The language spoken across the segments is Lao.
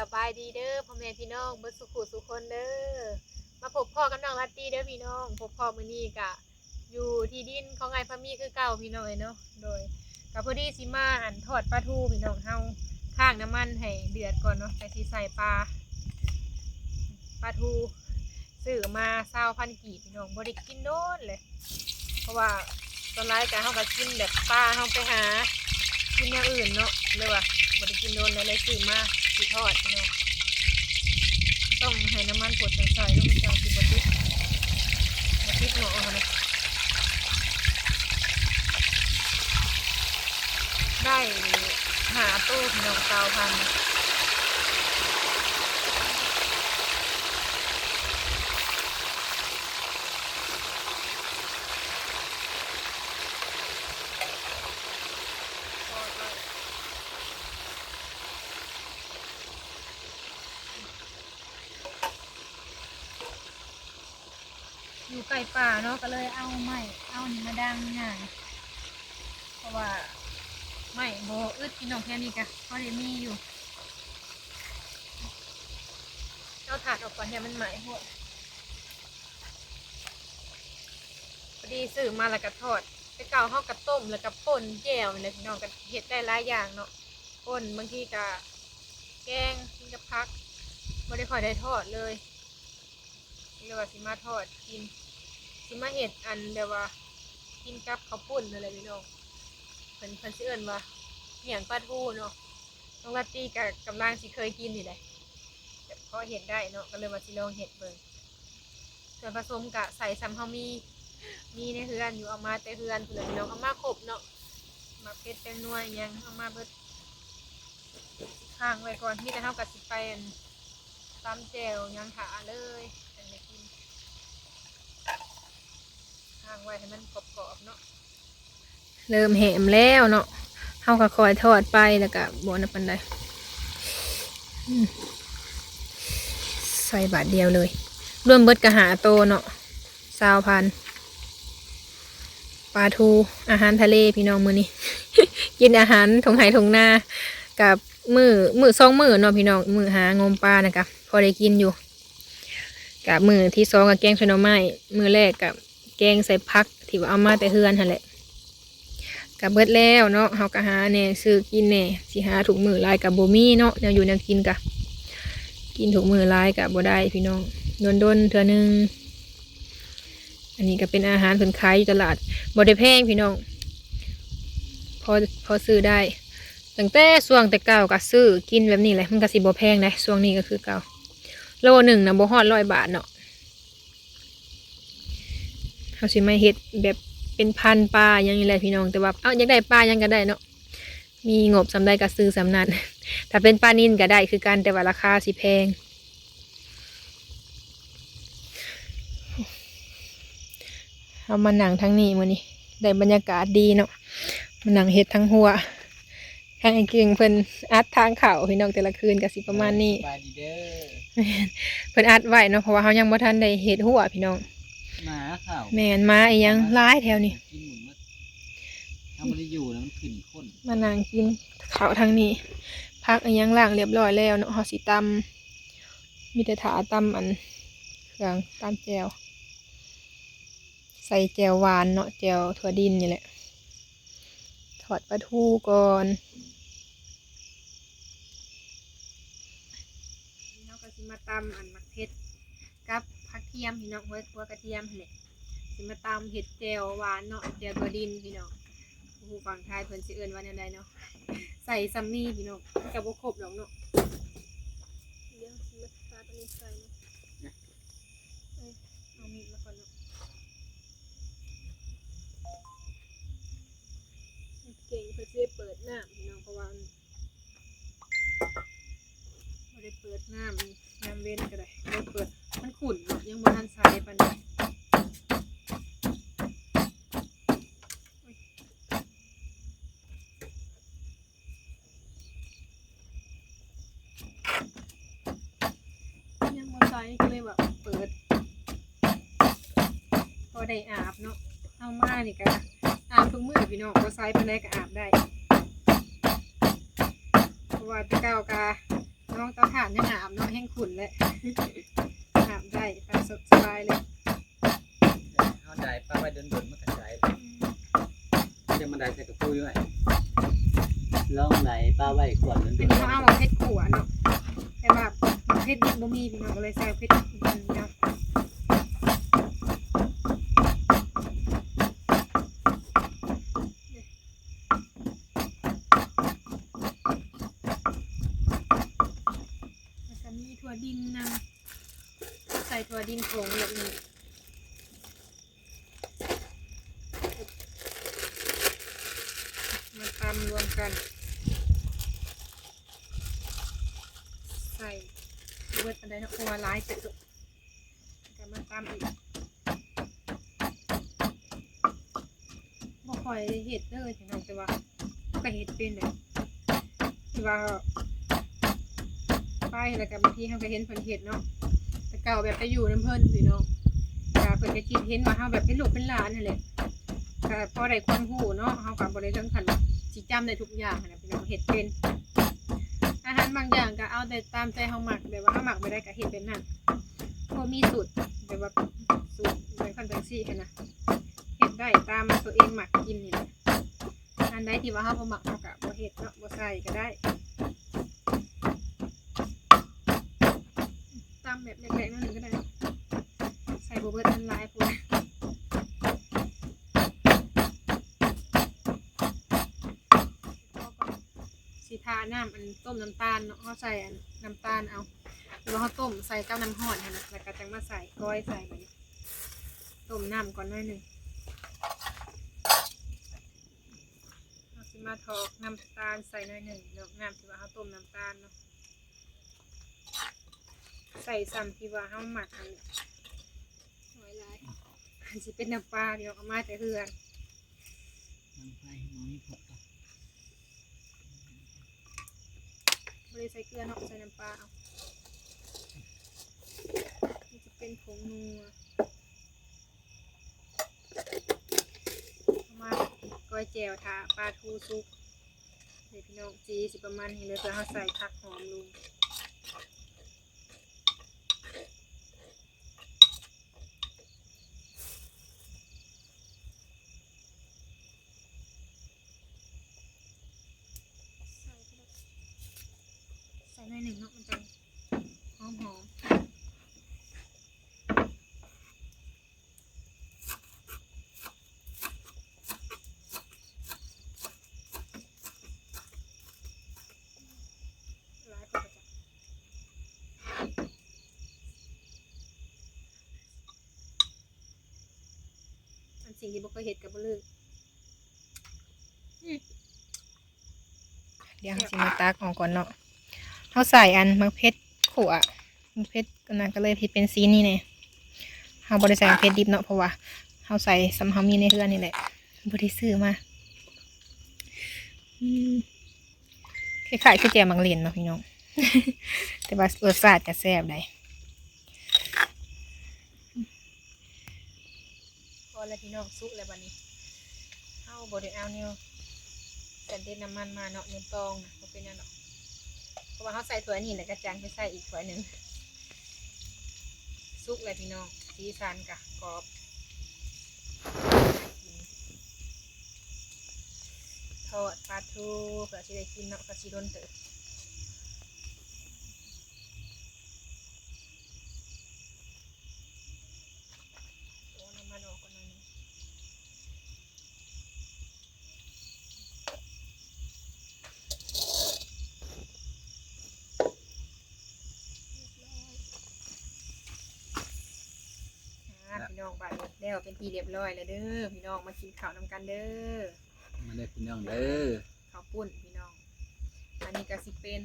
ສະບາຍດີເດີພໍ່ແມ່ພີ່ນ້ອງເບິດສູ່ຜູ້ສູ່ຄົນເດີ ມາພົບພໍ້ກັບນ້ອງລາຕີເດີພີ່ນ້ອງ. ພົບພໍ້ມື້ນີ້ກະຢູ່ທີ່ດິນຂອງອ້າຍພາມີຄືເກົ່າພີ່ນ້ອງເອີຍເນາະ. ໂດຍ ກະພໍດີຊິມາ ອັນ ທອດປາທູພີ່ນ້ອງ. ເຮົາຄ້າງນ້ຳມັນໃຫ້ເດືອດກ່ອນເນາະ ແລ້ວຊິໃສ່ປາ ປາທູ ຊື້ມາຊາວພັນກີບພີ່ນ້ອງ ບໍ່ໄດ້ກິນດົນເລີຍ. ເພາະວ່າສ່ວນຫຼາຍກະເຮົາກະກິນແບບປາ ເຮົາໄປຫາກິນແນວອື່ນເນາະ ເລີຍວ່າບໍ່ໄດ້ກິນດົນ ເລີຍຊື້ມາຊິທອດພີ່ນ້ອງ. ຕ້ອງໃຫ້ນ້ຳມັນພົດໃສ່ໆ ມັນຈັ່ງຊິບໍ່ຕິດ ບໍ່ຕິດໝໍ້ຫັ້ນນະ. ໄດ້ຫ້າໂຕພີ່ນ້ອງ ຊາວພັນ. ຢູ່ໃກ້ປ່າເນາະ ກໍເລີຍເອົາໄມ້ ເອົານີ້ມາດັງຫຍ້າ ເພາະວ່າໄມ້ບໍ່ອຶດພີ່ນ້ອງ ແຖວນີ້ກະພໍໄດ້ມີຢູ່. ເອົາຖ່ານອອກກ່ອນ ຢ້ານມັນໄໝ້ໂພດ. ພໍດີຊື້ມາແລ້ວກະທອດ ແຕ່ເກົ່າເຮົາກະຕົ້ມ ແລ້ວກະປົ່ນແຈ່ວນີ້ແຫຼະພີ່ນ້ອງ ກະເຮັດໄດ້ຫຼາຍຢ່າງເນາະ. ປົ່ນ ບາງທີກະແກງກິນກັບຜັກ ບໍ່ໄດ້ຄ່ອຍໄດ້ທອດເລີຍ. ເລີຍວ່າຊິມາທອດກິນ ຊິມາເຮັດອັນແບບວ່າກິນກັບເຂົ້າປຸ້ນນັ້ນແຫຼະພີ່ນ້ອງ. ເພິ່ນ ເພິ່ນຊິເອີ້ນວ່າໝ້ຽງປາທູເນາະ. ນ້ອງລາຕີກະກຳລັງຊິເຄີຍກິນນີ້ແຫຼະ ແບບພໍເຮັດໄດ້ເນາະ ກໍເລີຍວ່າຊິລອງເຮັດເບິ່ງ. ສ່ວນຜະສົມກະໃສ່ສ່ຳເຮົາມີ ມີໃນເຮືອນຢູ່ ເອົາມາແຕ່ເຮືອນພຸ້ນແຫຼະພີ່ນ້ອງ ເອົາມາຄົບເນາະ ໝາກເຜັດ ແປ້ງນົວ ຫຍັງເອົາມາເບິດ. ຄ້າງໄວ້ກ່ອນ ມີແຕ່ເຮົາກະຊິໄປ ອັນ ຕຳແຈ່ວຫຍັງຖ້າເລີຍ ຈັ່ງໄດ້ກິນ. ຄ້າງໄວ້ໃຫ້ມັນກອບໆເນາະ. ເລີ່ມແຫ້ມແລ້ວເນາະ ເຮົາກະຄ່ອຍທອດໄປ ແລ້ວກະບໍ່ນັ້ນປານໃດ. ອືມ ໃສ່ບາດດຽວເລີຍ ລວມເບິດກະຫ້າໂຕເນາະ ຊາວພັນ. ປາທູ ອາຫານທະເລພີ່ນ້ອງມື້ນີ້ ກິນອາຫານທົ່ງໄຮ່ທົ່ງນາ ກັບມື້ ມື້ສອງມື້ເນາະພີ່ນ້ອງ ມື້ຫາງົມປານະ ກະພໍໄດ້ກິນຢູ່. ກະມື້ທີສອງກະແກງໃສ່ໜໍ່ໄມ້ ມື້ແລກກະແກງໃສ່ຜັກທີ່ວ່າເອົາມາແຕ່ເຮືອນຫັ້ນແຫຼະ. ກະເບິດແລ້ວເນາະ ເຮົາກະຫາແດ່ ຊື້ກິນແດ່ ຊິຫາທຸກມື້ຫຼາຍກະບໍ່ມີເນາະ ແນວຢູ່ແນວກິນກະ ກິນທຸກມື້ຫຼາຍກະບໍ່ໄດ້ພີ່ນ້ອງ ດົນໆເທື່ອໜຶ່ງ. ອັນນີ້ກະເປັນອາຫານເພິ່ນຂາຍຢູ່ຕະຫຼາດ ບໍ່ໄດ້ແພງພີ່ນ້ອງ ພໍ ພໍຊື້ໄດ້. ຕັ້ງແຕ່ຊ່ວງແຕ່ເກົ່າກະຊື້ກິນແບບນີ້ແຫຼະ ມັນກະຊິບໍ່ແພງໃດ ຊ່ວງນີ້ກະຄືເກົ່າ ໂລໜຶ່ງນະບໍ່ຮອດຮ້ອຍບາດເນາະ. ເຮົາຊິມາເຮັດແບບເປັນພັນປາຫຍັງນີ້ແຫຼະພີ່ນ້ອງ ແຕ່ວ່າ ເອົາ ຢາກໄດ້ປາຫຍັງກະໄດ້ເນາະ ມີງົບສ່ຳໃດກະຊື້ສ່ຳນັ້ນ. ຖ້າເປັນປານິນກະໄດ້ຄືກັນ ແຕ່ວ່າລາຄາຊິແພງ. ເຮົາມານັ່ງທາງນີ້ມື້ນີ້ ໄດ້ບັນຍາກາດດີເນາະ ມານັ່ງເຮັດທາງຮົ້ວ. ທາງອ້າຍເກັ່ງເພິ່ນອັດທາງເຂົ້າພີ່ນ້ອງ ແຕ່ລະຄືນກະຊິປະມານນີ້. ສະບາຍດີເດີ. ແມ່ນ ເພິ່ນອັດໄວ້ເນາະ ເພາະວ່າເຮົາຍັງບໍ່ທັນໄດ້ເຮັດຮົ້ວພີ່ນ້ອງ. ໝາເຂົ້າ ແມ່ນ ໝາອີ່ຫຍັງຫຼາຍແຖວນີ້ ກິນໝົດໝົດ ເຮົາບໍ່ໄດ້ຢູ່ແລ້ວມັນຂຶ້ນຄົນ. ມານັ່ງກິນເຂົ້າທາງນີ້ ຜັກອີ່ຫຍັງລ້າງລຽບຮ້ອຍແລ້ວເນາະ ເຮົາຊິຕຳ ມີແຕ່ຖ້າຕຳອັນເຄື່ອງ ຕຳແຈ່ວ ໃສ່ແຈ່ວຫວານເນາະ ແຈ່ວຖົ່ວດິນນີ້ແຫຼະ. ທອດປາທູກ່ອນ ເຮົາກະຊິມາຕຳອັນໝາກເຜັດກັບຜັກທຽມພີ່ນ້ອງ ຫົວ ຫົວກະທຽມຫັ້ນແຫຼະ ຊິມາຕຳເຮັດແຈ່ວຫວານເນາະ ແຈ່ວຖົ່ວດິນພີ່ນ້ອງ. ຜູ້ຝັ່ງໄທເພິ່ນຊິເອີ້ນວ່າແນວໃດເນາະ ໃສ່ສ່ຳນີ້ພີ່ນ້ອງ ມັນກະບໍ່ຄົບດອກເນາະ. ດຽວຊິມາປາຕົວນີ້ໃສ່ເນາະ ເອີ ເອົາມີດມາກ່ອນເນາະ. ເກັ່ງເພິ່ນຊິໄດ້ເປີດນ້ຳພີ່ນ້ອງ ເພາະວ່າບໍ່ໄດ້ເປີດນ້ຳ ຍາມເວັນກະໄດ້ ບໍ່ເປີດ ມັນຂຸ້ນເນາະ ຍັງບໍ່ທັນໃສປານໃດ. ຍັງບໍ່ໃສກະເລີຍວ່າເປີດ ພໍໄດ້ອາບເນາະ. ເຮົາມານີ້ກະອາບທຸກມື້ພີ່ນ້ອງ ບໍ່ໃສປານໃດກະອາບໄດ້ ເພາະວ່າແຕ່ເກົ່າກະ ນ້ອງເຕົາຖ່ານຍັງຫາມເນາະ ແຮງຂຸ້ນແຫຼະ ຫາມໄດ້ຕາມສະບາຍເລີຍ. ເຮົາໄດ້ປາໄວ້ດົນໆ ມັນກໍໄດ້ ອືມ ມັນຈະມາໄດ້ໃສ່ກະປຸ້ຍໄວ້ ລອງໄດ້ປາໄວ້ກ່ອນ ອັນນີ້ເຮົາເອົາເຜັດຂົ້ວເນາະ ແຕ່ວ່າເຜັດດິບບໍ່ມີ ພີ່ນ້ອງ ກໍເລີຍໃສ່ເຜັດດິບເນາະ. ແລ້ວກໍມີຖົ່ວດິນນຳ ໃສ່ຖົ່ວດິນຜົງແບບນີ້ ມາຕຳລວມກັນ ໃສ່ບໍ່ເບິດປານໃດເນາະ ເພາະວ່າຫຼາຍເຕີບ. ກໍມາຕຳອີກ ບໍ່ຄ່ອຍໄດ້ເຮັດເດີພີ່ນ້ອງ ແຕ່ວ່າເຮົາກໍເຮັດເປັນແຫຼະ ທີ່ວ່າໄປແລ້ວກໍບາງທີເຮົາກໍເຫັນເພິ່ນເຮັດເນາະ ແຕ່ເກົ່າແບບໄປຢູ່ນຳເພິ່ນພີ່ນ້ອງ ກໍເພິ່ນກໍຄິດເຫັນວ່າເຮົາແບບເປັນລູກເປັນຫຼານຫັ້ນແຫຼະ ກໍພໍໄດ້ຄວາມຮູ້ເນາະ ເຮົາກໍບໍ່ໄດ້ເຖິງຂັ້ນວ່າຊິຈຳໄດ້ທຸກຢ່າງຫັ້ນນະພີ່ນ້ອງ ເຮັດເປັນ ອາຫານບາງຢ່າງກໍເອົາແຕ່ຕາມໃຈເຮົາມັກ ແບບວ່າເຮົາມັກແບບໃດກໍເຮັດແບບນັ້ນ ບໍ່ມີສູດ ແບບວ່າສູດແບບນັ້ນແບບນີ້ຫັ້ນນະ ເຮັດໄດ້ຕາມຕົວເອງມັກກິນນີ້ແຫຼະ ອັນໃດທີ່ວ່າເຮົາບໍ່ມັກເຮົາກໍບໍ່ເຮັດເນາະ ບໍ່ໃສ່ກໍໄດ້. ຕຳແບບແຫຼກໆ ໜ້ອຍໜຶ່ງກໍໄດ້ ໃສ່ບໍ່ເບິດ ມັນຫຼາຍໂພດ. ຊິທານ້ຳ ອັນ ຕົ້ມນ້ຳຕານເນາະ ເຮົາໃສ່ ອັນ ນ້ຳຕານເອົາ ຫຼືວ່າເຮົາຕົ້ມໃສ່ກັບນ້ຳຮ້ອນຫັ້ນນະ ແລ້ວກໍຈັ່ງມາໃສ່ ກ້ອຍໃສ່ ບາດນີ້ຕົ້ມນ້ຳກ່ອນໜ້ອຍໜຶ່ງ. ເຮົາຊິມາຖອກນ້ຳຕານໃສ່ໜ້ອຍໜຶ່ງເນາະ ນ້ຳທີ່ວ່າເຮົາຕົ້ມນ້ຳຕານເນາະ ໃສ່ສ່ຳທີ່ວ່າເຮົາມັກຫັ້ນແຫຼະ ໜ້ອຍຫຼາຍ ຄັນຊິເປັນນ້ຳປາ ພີ່ນ້ອງ ເອົາມາແຕ່ເຮືອນ ບໍ່ໄດ້ໃສ່ເກືອເນາະ ໃສ່ນ້ຳປາເອົາ ນີ້ຈະເປັນຜົງນົວ ເອົາມາກ້ອຍແຈ່ວ ຖ້າປາທູສຸກເດ້ພີ່ນ້ອງ ສີຊິປະມານນີ້ເລີຍ ເພື່ອເຮົາໃສ່ຜັກຫອມລົງ. ໃສ່ໜ້ອຍໜຶ່ງເນາະ ມັນຈະຫອມໆ. ຫຼາຍໂພດບໍ່ຈັກ ອັນສິ່ງທີ່ບໍ່ເຄີຍເຮັດກໍບໍ່ເລີຍ. ອືມ ດຽວເຮົາຊິມາຕັກອອກກ່ອນເນາະ ເຮົາໃສ່ອັນໝາກເຜັດຂົ້ວ ໝາກເຜັດ ອັນນັ້ນກໍເລີຍເຮັດເປັນສີນີ້ແດ່ ເຮົາບໍ່ໄດ້ໃສ່ໝາກເຜັດດິບເນາະ ເພາະວ່າເຮົາໃສ່ສ່ຳເຮົາມີໃນເຮືອນນີ້ແຫຼະ ບໍ່ໄດ້ຊື້ມາ. ອືມ ຄ້າຍໆຄືແຈ່ວໝາກເລັ່ນເນາະພີ່ນ້ອງ ແຕ່ວ່າລົດຊາດກໍແຊບໄດ໋. ພໍແລ້ວພີ່ນ້ອງ ສຸກແລ້ວບັດນີ້ ເຮົາບໍ່ໄດ້ເອົາແນວສັນເດັດນ້ຳມັນມາເນາະ ແນວຕອງນະ ບໍ່ເປັນຫຍັງດອກ ເພາະວ່າເຮົາໃສ່ຖ້ວຍນີ້ແລ້ວກໍຈັ່ງໄປໃສ່ອີກຖ້ວຍໜຶ່ງ. ສຸກແລ້ວພີ່ນ້ອງ ສີສັນກະກອບ ທອດປາທູ ເພື່ອຊິໄດ້ກິນເນາະ ກໍຊິດົນເຕີບ. ເອົານ້ຳມັນອອກກ່ອນໜ້ອຍໜຶ່ງ. ອ່າ ພີ່ນ້ອງ ບາດນີ້ແລ້ວເປັນທີ່ຮຽບຮ້ອຍແລ້ວເດີ ພີ່ນ້ອງ ມາກິນເຂົ້ານຳກັນເດີ ມາເດີພີ່ນ້ອງເດີ ເຂົ້າປຸ້ນພີ່ນ້ອງ. ອັນນີ້ກໍຊິເປັນ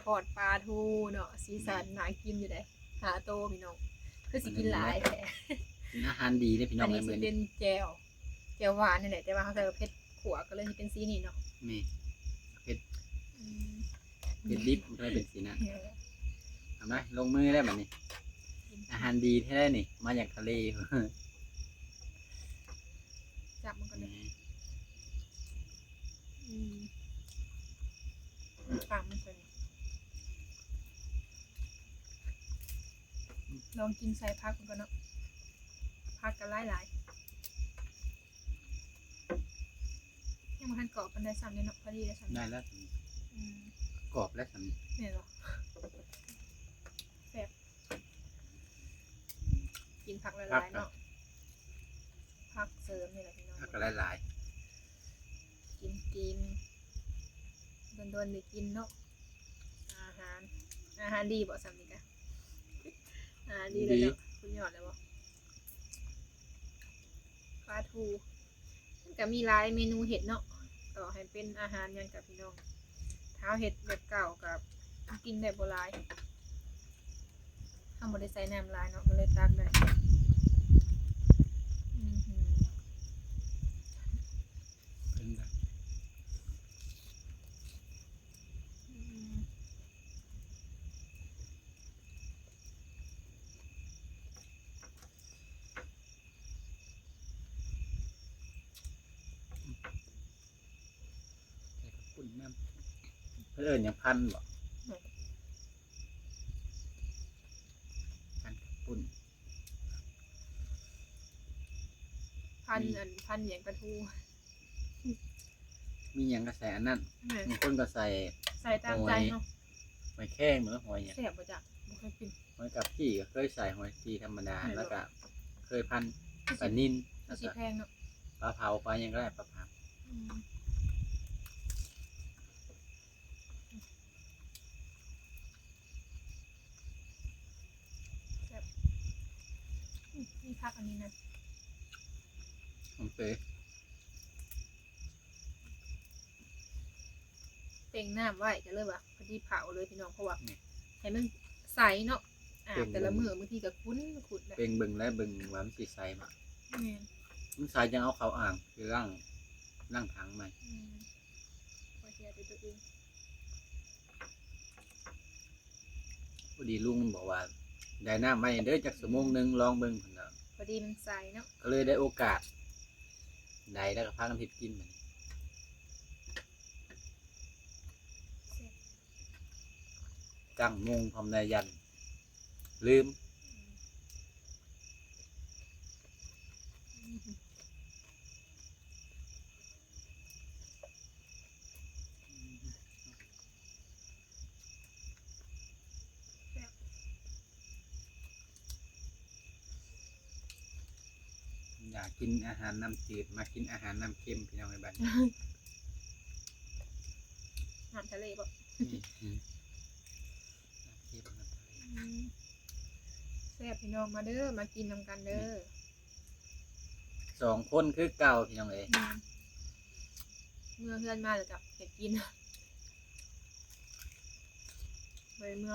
ທອດປາທູເນາະ ສີສັນໜ້າກິນຢູ່ເດ້ ຫ້າໂຕພີ່ນ້ອງ ຄືຊິກິນຫຼາຍແທ້. ກິນອາຫານດີເດ້ພີ່ນ້ອງ ອັນນີ້ຊິເປັນແຈ່ວ ແຈ່ວຫວານນີ້ແຫຼະ ແຕ່ວ່າເຮົາໃສ່ເຜັດຂົ້ວກໍເລີຍເຮັດເປັນສີນີ້ເນາະ ນີ້ເຜັດ ອືມ ເຜັດດິບມັນກໍເລີຍເປັນສີນັ້ນ. ເອີ ເອົາມາ ລົງມືແລ້ວບັດນີ້ ອາຫານດີແທ້ນີ້ ມາຈາກທະເລ ຈັບມັນກ່ອນເດີ ອືມ ອືມ ຕຳມັນໃສ່ ລອງກິນໃສ່ຜັກເບິ່ງກ່ອນເນາະ ຜັກກໍຫຼາຍໆ ຍັງບໍ່ທັນກອບປານໃດຊ້ຳເດເນາະ ພໍດີແລ້ວຊ້ຳ ໄດ້ແລ້ວ ອືມ ກອບແລ້ວຊ້ຳ ແມ່ນບໍ່ ແຊບ ກິນຜັກຫຼາຍໆເນາະ ຜັກເສີມນີ້ແຫຼະພີ່ນ້ອງ ຜັກກໍຫຼາຍໆ ກິນໆ ດົນໆໄດ້ກິນເນາະ ອາຫານ ອາຫານດີບໍ່ ສ່ຳນີ້ກະ ອາຫານດີແລ້ວເນາະ ສຸດຍອດແລ້ວບໍ່ ປາທູ ມັນກະມີຫຼາຍເມນູເຮັດເນາະ ຕໍ່ໃຫ້ເປັນອາຫານຫຍັງກະ ພີ່ນ້ອງ ຖ້າເຮົາເຮັດແບບເກົ່າກໍກິນໄດ້ບໍ່ຫຼາຍ ເຮົາບໍ່ໄດ້ໃສ່ນ້ຳຫຼາຍເນາະ ກໍເລີຍຕັກໄດ້ ອື ເປັນໄດ ອື ໃສ່ເຂົ້າປຸ້ນນຳ ເພິ່ນເອີ້ນຫຍັງ ພັນບໍ່ ອືມ ພັນເຂົ້າປຸ້ນ ພັນ ອັນ ພັນຫຍັງ ປາທູ ມີຫຍັງກໍໃສ່ອັນນັ້ນ ແມ່ນ ບາງຄົນກໍໃສ່ ໃສ່ຕາມໃຈເຮົາ ຫອຍແຄງ ຫຼືຫອຍຫຍັງ ແຊບບໍ່ຈັກ ບໍ່ເຄີຍກິນ ຫອຍກາບກີ້ກໍເຄີຍໃສ່ ຫອຍກາບກີ້ທຳມະດາ ແລ້ວກໍເຄີຍພັນປານິນ ແລ້ວກໍ ແພງເນາະ ປາເຜົາ ປາຫຍັງກໍໄດ້ ປາຜັກ ອືມ ແຊບ ອືມ ມີຜັກອັນນີ້ນະ ຫອມເປ ເຕັງນ້ຳໄວ້ ກໍເລີຍວ່າພໍດີເຜົາເລີຍພີ່ນ້ອງ ເພາະວ່າ ອືມ ໃຫ້ມັນໃສເນາະ ອາບແຕ່ລະມື້ ບາງທີກໍຂຸ້ນຂຸ້ນ ເປັງເບິ່ງແລ້ວ ເບິ່ງວ່າມັນຊິໃສບໍ່ ແມ່ນ ມັນໃສຈັ່ງເອົາເຂົ້າອ່າງ ຫຼືລ້າງ ລ້າງຖັງໃໝ່ ແມ່ນ ຂ້ອຍເສຍໃຈຕົວເອງ ພໍດີລຸງມັນບອກວ່າ ໄດ້ນ້ຳໄວ້ເດີ ຈັກຊົ່ວໂມງໜຶ່ງ ລອງເບິ່ງ ເພິ່ນວ່າ ພໍດີມັນໃສເນາະ ກໍເລີຍໄດ້ໂອກາດ ໄດ້ແລ້ວກໍພາກັນເຮັດກິນບັດນີ້ ແຊບ ຕັ້ງໂມງພ້ອມໄດ້ ຢ້ານລືມ ອືມ ຢາກກິນອາຫານນ້ຳຈືດ ມາກິນອາຫານນ້ຳເຄັມ ພີ່ນ້ອງເອີຍ ບັດນີ້ ນ້ຳທະເລບໍ່ ອືມ ນ້ຳເຄັມ ນ້ຳທະເລ ອືມ ແຊບ ພີ່ນ້ອງ ມາເດີ ມາກິນນຳກັນເດີ ສອງຄົນຄືເກົ່າ ພີ່ນ້ອງເອີຍ ແມ່ນ ເມືອເຮືອນມາແລ້ວກໍເຮັດກິນ ໄປເມືອ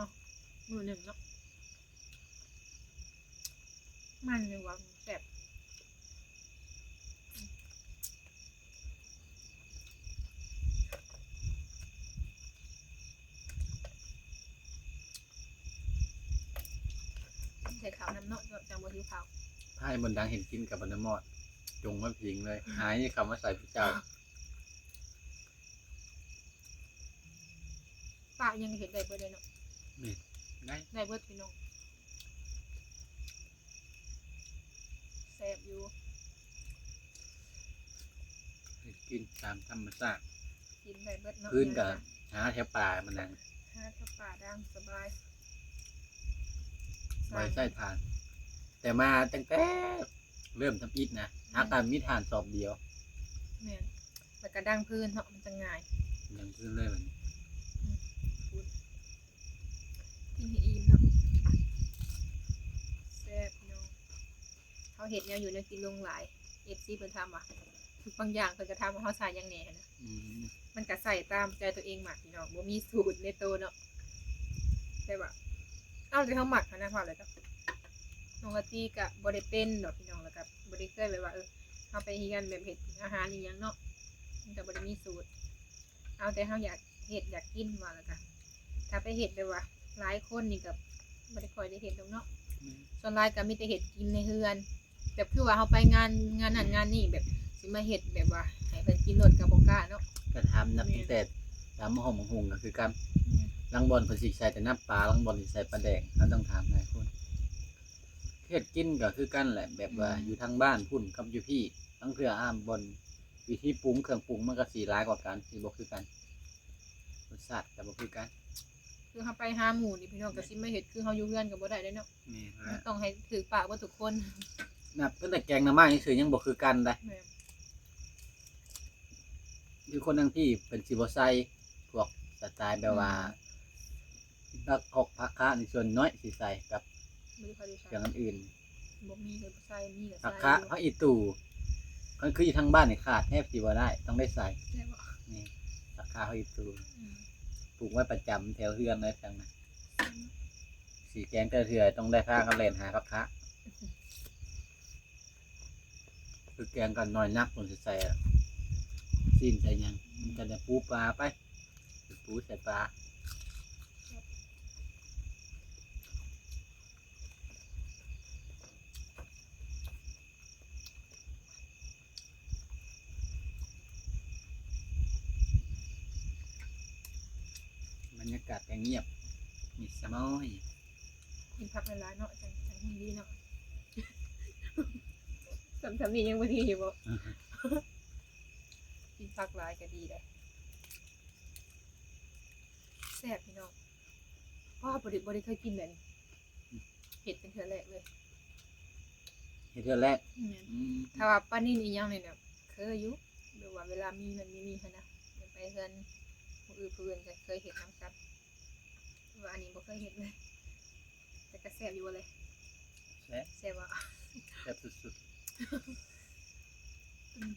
ມື້ໜຶ່ງເນາະ ມັນຢູ່ວ່າແຊບ ໃສ່ເຂົ້ານຳເນາະ ຈັ່ງບໍ່ຫິວເຂົ້າ ພາຍບົນດັງເຫັນກິນກັບບັນດາມອດ ຈົງມາພິງເລີຍ ຫາຍເຂົ້າມາໃສ່ຜູ້ເຈົ້າ ປາຫຍັງກໍເຮັດໄດ້ເບິດເລີຍເນາະ ແມ່ນ ໄດ້ ໄດ້ເບິດພີ່ນ້ອງ ແຊບຢູ່ ເຮັດກິນຕາມທຳມະຊາດ ກິນໄດ້ເບິດເນາະ ຄືນກໍຫາແຖວປ່າມານັ່ງ ຫາແຖວປ່າດັງສະບາຍ ບໍ່ໄດ້ໃຊ້ຖ່ານ ແຕ່ມາຕັ້ງແຕ່ເລີ່ມທຳອິດນະ ຫາກໍມີຖ່ານສອບດຽວ ແມ່ນ ແລ້ວກໍດັງຟືນເນາະ ມັນຈະງ່າຍ ດັງຟືນເລີຍບັດນີ້ ອືມ ກິນໃຫ້ອີ່ມເນາະ ແຊບເນາະ ເຮົາເຮັດແນວຢູ່ແນວກິນລົງຫຼາຍ ເອັຟຊີ ເພິ່ນຖາມວ່າ ບາງຢ່າງເພິ່ນກໍຖາມວ່າເຮົາໃສ່ຫຍັງແດ່ຫັ້ນນະ ອືມ ມັນກໍໃສ່ຕາມໃຈຕົວເອງມັກພີ່ນ້ອງ ບໍ່ມີສູດໃນໂຕເນາະ ແຕ່ວ່າ ເອົາທີ່ເຮົາມັກຫັ້ນນະ ເວົ້າແລ້ວກໍ ນ້ອງລາຕີກໍບໍ່ໄດ້ເປັນດອກພີ່ນ້ອງ ແລ້ວກໍບໍ່ໄດ້ເຄີຍແບບວ່າ ເອີ ເຮົາໄປຮຽນແບບເຮັດອາຫານອີ່ຫຍັງເນາະ ມັນກໍບໍ່ໄດ້ມີສູດ ເອົາແຕ່ເຮົາຢາກເຮັດຢາກກິນວ່າແລ້ວກະ ຖ້າໄປເຮັດແບບວ່າຫຼາຍຄົນນີ້ກະບໍ່ໄດ້ຄ່ອຍໄດ້ເຮັດດອກເນາະ ແມ່ນ ສ່ວນຫຼາຍກະມີແຕ່ເຮັດກິນໃນເຮືອນ ແບບຄືວ່າເຮົາໄປງານ ງານນັ້ນງານນີ້ ແບບຊິມາເຮັດແບບວ່າໃຫ້ເພິ່ນກິນໂລດກະບໍ່ກ້າເນາະ ກະຖາມນັບ ແມ່ນ ຕັ້ງແຕ່ຕຳບັກຫຸ່ງ ບັກຫຸ່ງກະຄືກັນ ແມ່ນ ລາງບ່ອນເພິ່ນຊິໃສ່ແຕ່ນ້ຳປາ ລາງບ່ອນຊິໃສ່ປາແດກ ເຮົາຕ້ອງຖາມຫຼາຍຄົນ ເຮັດກິນກໍຄືກັນແຫຼະ ແບບວ່າ ອືມ ຢູ່ທາງບ້ານພຸ້ນກັບຢູ່ພີ້ ລາງເທື່ອ ອາ ບ່ອນວິທີປຸງ ເຄື່ອງປຸງມັນກໍຊິຫຼາຍກວ່າກັນ ຊິບໍ່ຄືກັນ ລົດຊາດກໍບໍ່ຄືກັນ. ຄືເຮົາໄປຫາໝູ່ນີ້ ພີ່ນ້ອງກໍຊິມາເຮັດຄືເຮົາຢູ່ເຮືອນກໍບໍ່ໄດ້ເດ້ເນາະ. ແມ່ນແຫຼະ ມັນຕ້ອງໃຫ້ຖືກປາກເບິດທຸກຄົນ. ນັບຕັ້ງແຕ່ແກງໜໍ່ໄມ້ນີ້ຄືຍັງບໍ່ຄືກັນເດ້. ແມ່ນ ຄືຄົນທາງພີ້ເພິ່ນຊິບໍ່ໃສ່ພວກສະໄຕແບບວ່າ ອືມ ຜັກຄອກຜັກຄະນີ້ ສ່ວນນ້ອຍຊິໃສ່ກັບ ບໍ່ຄ່ອຍໄດ້ໃສ່ ເຄື່ອງອັນອື່ນ. ບໍ່ມີກໍບໍ່ໃສ່ ມີກໍໃສ່ ຜັກຄະ ຢູ່ ຜັກອີ່ຕູ່ ຄັນຄືຢູ່ທາງບ້ານນີ້ຂາດແທບຊິບໍ່ໄດ້ ຕ້ອງໄດ້ໃສ່. ແມ່ນບໍ່? ນີ້ ຜັກຄະ ຜັກອີ່ຕູ່ ອືມ ປູກໄວ້ປະຈຳແຖວເຮືອນເລີຍຈັ່ງນະ. ຊິແກງແຕ່ລະເທື່ອຕ້ອງໄດ້ພາກັນແລ່ນຫາຜັກຄະ. ຄືແກງກັນໜ້ອຍນັກ ເພິ່ນຊິໃສ່ຊີ້ນໃສ່ຫຍັງ ມັນຈະໄດ້ປູປາໄປ ປູໃສ່ປາ. ບັນຍາກາດກໍງຽບ ມີສະໝອຍ. ກິນຜັກຫຼາຍໆເນາະ ຈັ່ງ ຈັ່ງຫຸ່ນດີເນາະ. ສ່ຳ ສ່ຳນີ້ຍັງບໍ່ດີຢູ່ບໍ? ກິນຜັກຫຼາຍກໍດີເດ້. ແຊບພີ່ນ້ອງ. ເພາະວ່າບໍ່ໄດ້ ບໍ່ໄດ້ເຄີຍກິນແບບນີ້. ເຮັດເປັນເທື່ອແລກເລີຍ. ເຮັດເທື່ອແລກ? ແມ່ນ. ອືມ ຖ້າວ່າປານິນອີ່ຫຍັງນີ້ນະ ເຄີຍຢູ່ ແບບວ່າເວລາມີນັ້ນມີນີ້ຫັ້ນນະ ໄປເຮືອນຜູ້ອື່ນ ຜູ້ອື່ນກໍເຄີຍເຮັດນຳກັນ. ແຕ່ວ່າອັນນີ້ບໍ່ເຄີຍເຮັດເລີຍ. ແຕ່ກໍແຊບຢູ່ບໍ່ເລີຍ? ແຊບ. ແຊບບໍ່? ແຊບສຸດໆ. ອືມ.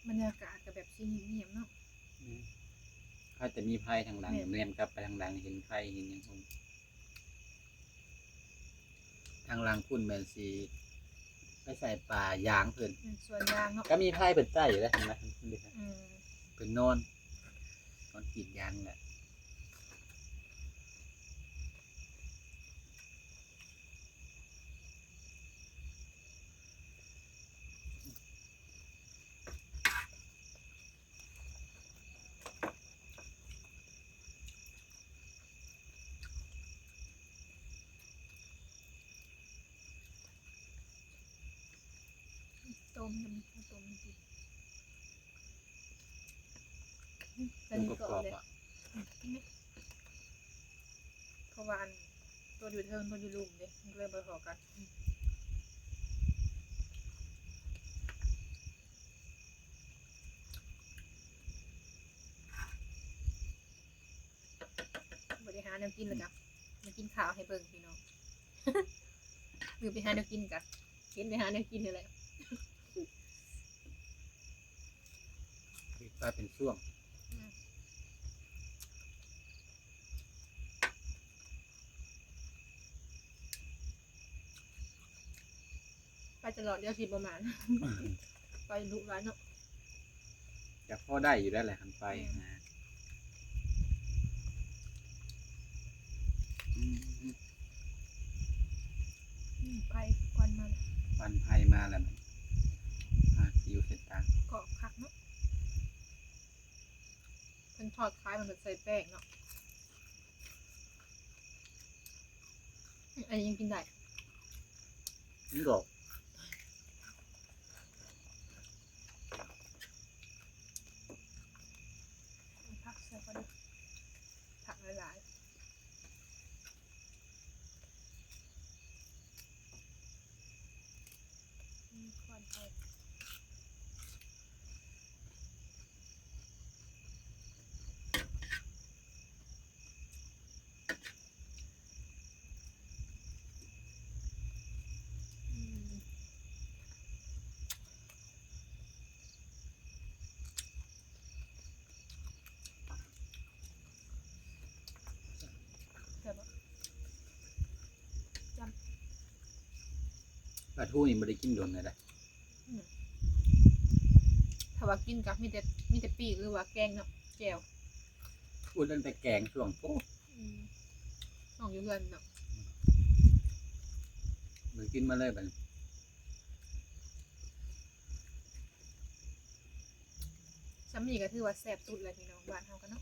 ບັນຍາກາດກໍແບບຊິງຽບໆເນາະ. ອືມ ອາດຈະມີໄພທາງຫຼັງ. ແມ່ນ. ແນມກັບໄປທາງຫຼັງເຫັນໄພເຫັນຫຍັງພຸ້ນ. ທາງຫຼັງພຸ້ນແມ່ນຊິໄປໃສ່ປ່າຢາງເພິ່ນ. ແມ່ນ ສວນຢາງເນາະ. ກໍມີໄພເພິ່ນໃຊ້ຢູ່ເດ້ ເຫັນໄໝ? ອືມ ເພິ່ນນອນ ນອນກຣີດຢາງແຫຼະ. ຕົ້ມ ຕົ້ມກິນ. ອືມ ອັນນີ້ກໍເອົາແຫຼະ. ອືມ ກິນໄໝ? ເພາະວ່າອັນ ຕົວຢູ່ເທິງ ຕົວຢູ່ລຸ່ມເດ້ ມັນກໍເລີຍບໍ່ພໍກັນ. ບໍ່ໄດ້ຫາແນວກິນແລ້ວກະ ອືມ ມາກິນຂ້າວໃຫ້ເບິ່ງພີ່ນ້ອງ. ຫຼືໄປຫາແນວກິນກະ ເຫັນໄປຫາແນວກິນນີ້ແຫຼະ. ໄປເປັນຊ່ວງ. ອືມ. ໄປຕະຫຼອດ ດຽວຊິບໍ່ໝານ. ໄປດຸຫຼາຍເນາະ. ຈະພໍໄດ້ຢູ່ແລ້ວແຫຼະ ຄັນໄປ. ແມ່ນ. ອືມ ອືມ ໄຟ ຄວັນມາແລ້ວ ຄວັນໄຟມາແລ້ວ. ອ່າ ຊິຢູ່ເສັ້ນທາງ ກອບຄັກເນາະ. ເພິ່ນທອດຂາຍ ມັນກໍໃສ່ແປ້ງເນາະ. ອັນນີ້ຍັງກິນໄດ້ ມັນກອບ. ເອົາຜັກໃສ່ກ່ອນເດີ ຜັກຫຼາຍໆ. ມີຄວັນໄຟ. ອືມ. ແຊບບໍ່? ຈ້ຳ. ປາທູນີ້ບໍ່ໄດ້ກິນດົນແລ້ວເດ້. ອືມ. ຖ້າວ່າກິນກໍມີແຕ່ ມີແຕ່ປີ້ງ ຫຼືວ່າແກງເນາະ ແຈ່ວ. ອຸດຕັ້ງແຕ່ແກງຊ່ວງ ໂອ້. ອືມ. ຊ່ວງຢູ່ເຮືອນເນາະ. ມັນກິນມາເລີຍບັດນີ້. ຊ່ຳນີ້ກໍຖືວ່າແຊບສຸດແລ້ວພີ່ນ້ອງ ບ້ານເຮົາກໍເນາະ.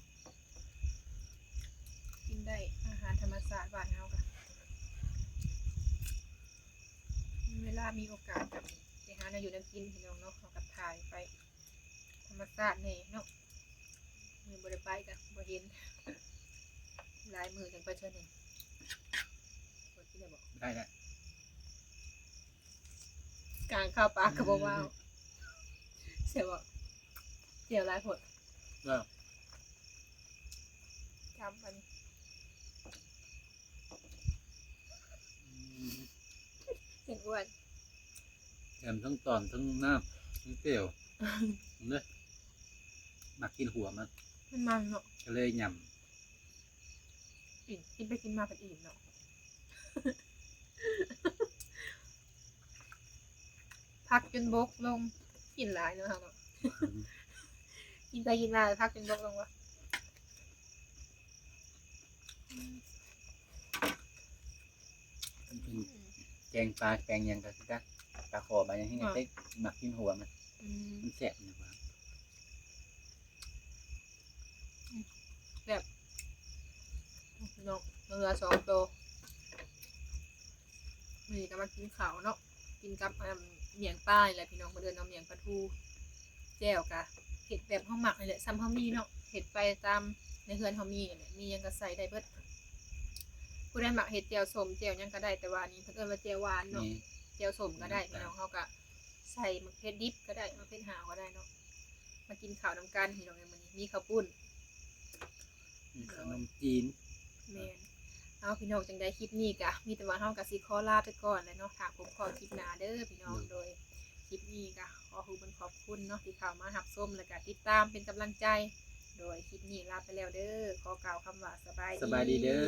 ໄດ້ອາຫານທຳມະຊາດບ້ານເຮົາກະ ເວລາມີໂອກາດກະໄປຫາແນວຢູ່ແນວກິນພີ່ນ້ອງເນາະ ເຮົາກະຖ່າຍໄປທຳມະຊາດແດ່ເນາະ ມື້ບໍ່ໄດ້ໄປກະບໍ່ເຫັນ ຫຼາຍມື້ຈັ່ງໄປເທື່ອໜຶ່ງ ໄດ້ແລ້ວ ກາງເຂົ້າປາກກະບໍ່ເວົ້າ ແຊບບໍ່ ແຈ່ວຫຼາຍໂພດ ແລ້ວ ຈຳບັດນີ້ ອືມ ເປັນອ້ວນ ແຖມທັງຕອນທັງນ້ຳທັງແຈ່ວ ເດ້ ມັກກິນຫົວມັນ ມັນມັນເນາະ ກະເລີຍຫຍ້ຳ ກິນ ກິນໄປກິນມາພັດອີ່ມເນາະ ຜັກຈົນບົກລົງ ກິນຫຼາຍເນາະເຮົາເນາະ ອືມ ກິນໄປກິນມາຜັກຈົນບົກລົງວ່າ ອືມ ມັນເປັນ ອືມ ແກງປາແກງຫຍັງກະຄືກັນ ປາຄໍ່ປາຫຍັງ ອືມ ເຮັດໃຫ້ມັກກິນຫົວມັນ ອືມ ມັນແຊບ ແຊບ ພີ່ນ້ອງ ເຫຼືອສອງໂຕ ມື້ນີ້ກະມາກິນເຂົ້າເນາະ ກິນກັບ ອັນ ໝ້ຽງປານີ້ແຫຼະພີ່ນ້ອງ ເພິ່ນເອີ້ນວ່າໝ້ຽງປາທູ ແຈ່ວກະເຮັດແບບເຮົາມັກນີ້ແຫຼະ ສ່ຳເຮົາມີເນາະ ເຮັດໄປຕາມໃນເຮືອນເຮົາມີນີ້ແຫຼະ ມີຫຍັງກະໃສ່ໄດ້ເບິດ ຜູ້ໃດມັກເຮັດແຈ່ວສົ້ມແຈ່ວຫຍັງກະໄດ້ ແຕ່ວ່າອັນນີ້ເພິ່ນເອີ້ນວ່າແຈ່ວຫວານເນາະ ແຈ່ວສົ້ມກະໄດ້ ພີ່ນ້ອງ ເຮົາກະໃສ່ໝາກເຜັດດິບກະໄດ້ ໝາກເຜັດຫາວກະໄດ້ເນາະ ມາກິນເຂົ້ານຳກັນພີ່ນ້ອງເອີຍ ມື້ນີ້ມີເຂົ້າປຸ້ນ ມີຂະໜົມຈີນ ແມ່ນ ເອົາ ພີ່ນ້ອງ ຈັ່ງໃດຄລິບນີ້ກະມີແຕ່ວ່າເຮົາກະຊິຂໍລາໄປກ່ອນແຫຼະເນາະ ຖ້າພົບພໍ້ຄລິບໜ້າເດີພີ່ນ້ອງ ໂດຍ ໂດຍ ຄລິບນີ້ກະຂໍຂອບຄຸນ ຂອບຄຸນເນາະ ທີ່ເຂົ້າມາຮັບຊົມ ແລະກະຕິດຕາມເປັນກຳລັງໃຈ ໂດຍ ຄລິບນີ້ລາໄປແລ້ວເດີ ຂໍກ່າວຄຳວ່າສະບາຍດີ ສະບາຍດີເດີ.